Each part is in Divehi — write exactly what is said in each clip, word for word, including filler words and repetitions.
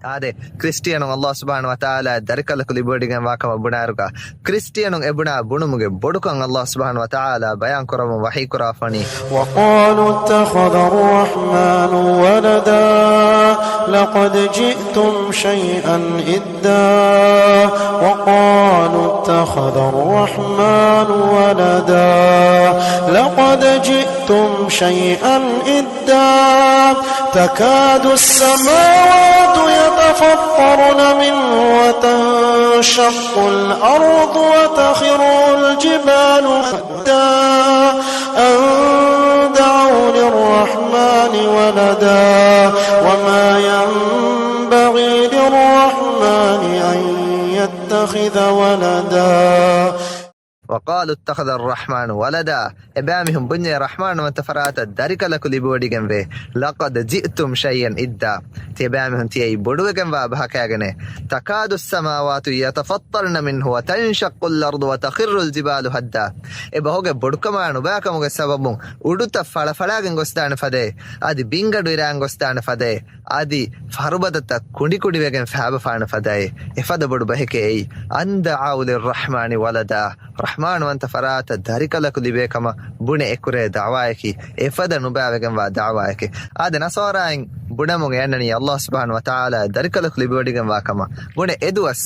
އާދެ، ކްރިސްޓިއަނުން އަﷲ ސުބްޙާނަހޫ ވަތަޢާލާ ދަރިކަލަކު ލިބިވޮޑިގެންވާ ކަމަށް ބުނާއިރުގަ، ކްރިސްޓިއަނުން އެ ބުނާ ބުނުމުގެ ބޮޑުކަން އަﷲ ސުބްޙާނަހޫ ވަތަޢާލާ ބަޔާން ކުރަމުން ވަޙީ ކުރާފަނީ. وقالوا اتخذ الرحمن ولدا لقد جئتم شيئا إدا وقالوا اتخذ الرحمن ولدا لقد جئتم شيئا إدا تكاد السماوات يتفطرن منه وتنشق الأرض وتخر الجبال هدا أن دعوا للرحمن ولدا وما ينبغي للرحمن أن يتخذ ولدا. وقالوا اتخذ الرحمن ولدا. އެބައިމީހުން ބުންޏޭ، ރަޙްމާންވަންތަ ފަރާތަށް ދަރިކަލަކު ލިބިވޮޑިގެންވޭ. لقد جئتم شيئا إدا. ތިޔަބައިމީހުން ތިޔައީ ބޮޑުވެގެންވާ ބަހަކާގެނޭ. تكاد السماوات يتفطرن منه وتنشق الأرض وتخر الجبال هدا. އެ ބަހުގެ ބޮޑުކަމާ ނުބައިކަމުގެ ސަބަބުން އުޑުތައް ފަޅަފަޅާގެން ގޮސްދާނެ ފަދައޭ. އަދި ބިންގަނޑު އިރާން ގޮސްދާނެ ފަދައޭ. އަދި ފަރުބަދަތައް ކުނޑިކުޑިވެގެން ފައިބަފާނެ ފަދައޭ. އެފަދަ ބޮޑު ބަހެކޭ އެއީ. أن دعوا للرحمن ولدا. ރަޙްމާންވަންތަ ފަރާތަށް ދަރިކަލަކު ލިބޭ ކަމަށް ބުނެ އެކުރޭ ދަޢުވާއަކީ، އެފަދަ ނުބައިވެގެންވާ ދަޢުވާއެކޭ. އާދެ، ނަޞާރާއިން ބުނަމުން އެ އަންނަނީ އަﷲ ސުބްޙާނަހޫ ވަތަޢާލާ ދަރިކަލަކު ލިބިވޮޑިގެންވާ ކަމަށް. ބުނެ އެދުވަސް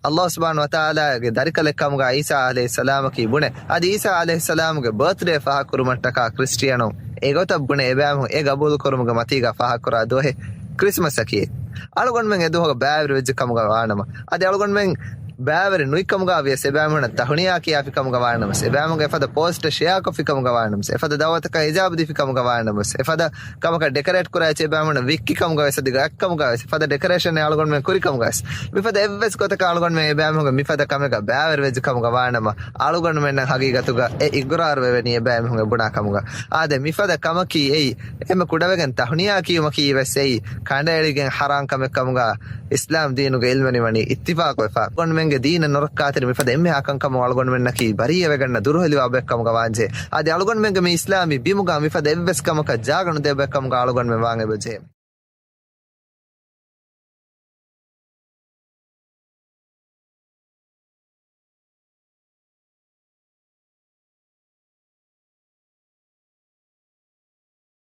އަﷲ ސުބްޙާނަހޫ ވަތަޢާލާގެ ދަރިކަލެއް ކަމުގަ ޢީސާ ޢަލައިހިއްސަލާމަކީ ބުނެ. އަދި ޢީސާ ޢަލައިހިއްސަލާމުގެ ބާތްޑޭ ފާހަގަކުރުމަށްޓަކާ ކްރިސްޓިއަނުން އެގޮތަށް ބުނެ އެބައިމީހުން އެ ގަބޫލުކުރުމުގެ މަތީގަ ފާހަގަކުރާ ދުވަހެއް ކްރިސްމަސްއަކީ. އަޅުގަނޑުމެން އެދުވަހުގަ ބައިވެރިވެއްޖެ ކަމުގަ ވާނަމަ، އަދި އަޅުގަނޑުމެން ބައިވެރި ނުވި ކަމުގަ ވިޔަސް އެބައިމީހުނަށް ތަހުނިޔާ ކިޔާފި ކަމުގަ ވާނަމަސް، އެބައިމީހުންގެ އެފަދަ ޕޯސްޓެއް ޝެއާކޮށްފި ކަމުގަ ވާނަމަސް، އެފަދަ ދަޢުވަތަކަށް އިޖާބަ ދީފި ކަމުގަ ވާނަމަސް، އެފަދަ ކަމަކަށް ޑެކަރޭޓް ކުރާ އެއްޗެއް އެބައިމީހުންނަށް ވިއްކި ކަމުގަ ވެސް، އަދި ގަތްކަމުގަ ވެސް، އެފަދަ ޑެކަރޭޝަނެއް އަޅުގަނޑުމެން ކުރި ކަމުގަ ވެސް، މިފަދަ އެއްވެސް ގޮތަކަށް އަޅުގަނޑުމެން އެބައިމީހުންގެ މިފަދަ ކަމެއްގަ ބައިވެރިވެއްޖެ ކަމުގަ ވާނަމަ، އަޅުގަނޑުމެންނަށް ހަގީގަތުގަ އެ އިގުރާރު ވެވެނީ އެބައިމީހުންގެ ބުނާ ކަމުގަ. އާދެ، މިފަދަ ކަމަކީ އެއީ، އެންމެ ކުޑަވެގެން ތަހުނިޔާ ކިޔުމަކީ ވެސް އެއީ، ކަނޑައެޅިގެން ޙަރާން ކަމެއް ކަމުގަ އިސްލާމް ދީނުގެ ޢިލްމެއް ނިވަނީ އިއްތިފާޤުވެފަ. އަޅުގަނޑުމެންގެ ދީނަށް ނުރައްކާތެރި މިފަދަ އެންމެހާ ކަންކަމުން އަޅުގަނޑުމެންނަކީ ބަރީއަވެގަންނަ ދުރުހެލިވާ ބައެއް ކަމުގަ ވާންޖެހޭ. އަދި އަޅުގަނޑުމެންގެ މި އިސްލާމީ ބިމުގަ މިފަދަ އެއްވެސް ކަމަކަށް ޖާގަ ނުދޭ ބައެއް ކަމުގަ އަޅުގަނޑުމެން ވާން އެބަޖެހޭ.